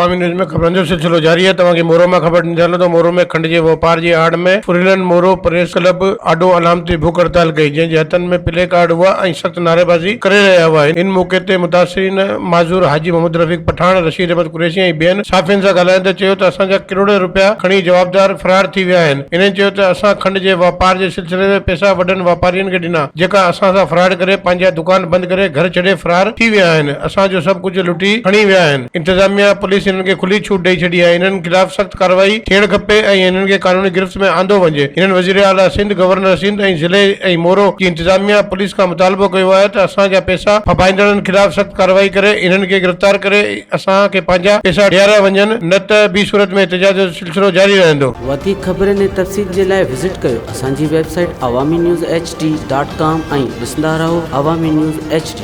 عوامي news ۾ خبرن جو سلسلو جاري آهي توهان کي مورو مان خبر ڏيندي هلان ته مورو ۾ کنڊ جي واپار جي آڙ ۾ ڦريلن مورو پريس ڪلب آڏو علامتي بک هڙتال ڪئي جنهن جي هٿن ۾ پلي ڪارڊ هئا ۽ سخت نعريبازي ڪري رهيا هئا ان موقعي تي متاثرين معذور حاجي محمد رفيق پٺاڻ، رشيد احمد قريشي ۽ ٻين صحافين سان ڳالهائيندي چيو ته اسان جا ڪروڙين رپيا کڻي جوابدار فرار ٿي ويا آهن انهن چيو ته اسان کنڊ جي واپار جي سلسلي ۾ پئسا وڏن واپارين کي ڏنا جيڪا اسان سان فراڊ ڪري پنهنجا دڪان بند ڪري گهر ڇڏي فرار ٿي ويا آهن اسان جو سڀ ڪجهه لٽي کڻي ويا آهن. انتظاميا پوليس انهن کي کلي ڇوٽ ڏئي ڇڏي آهي انهن خلاف سخت ڪارروائي ٿيڻ کپي ۽ انهن کي قانوني گرفت ۾ آندو وڃي هنن وزير اعليٰ سنڌ گورنر سنڌ ۽ ضلعي ۽ مورو جي انتظاميا پوليس کان مطالبو ڪيو آهي ته اسان جا پئسا ڦٻائيندڙن خلاف سخت ڪارروائي ڪري انهن کي گرفتار ڪري اسان کي پنهنجا پئسا ڏياريا وڃن نه ته ٻي صورت ۾ احتجاج جو سلسلو جاري رهندو. وڌيڪ خبرن ۽ تفصيل جي لاء وزٽ ڪيو اسان جي website Awami news H D dot com ۽ ڏسندا رهو عوامي نيوز ايڇ ڊي.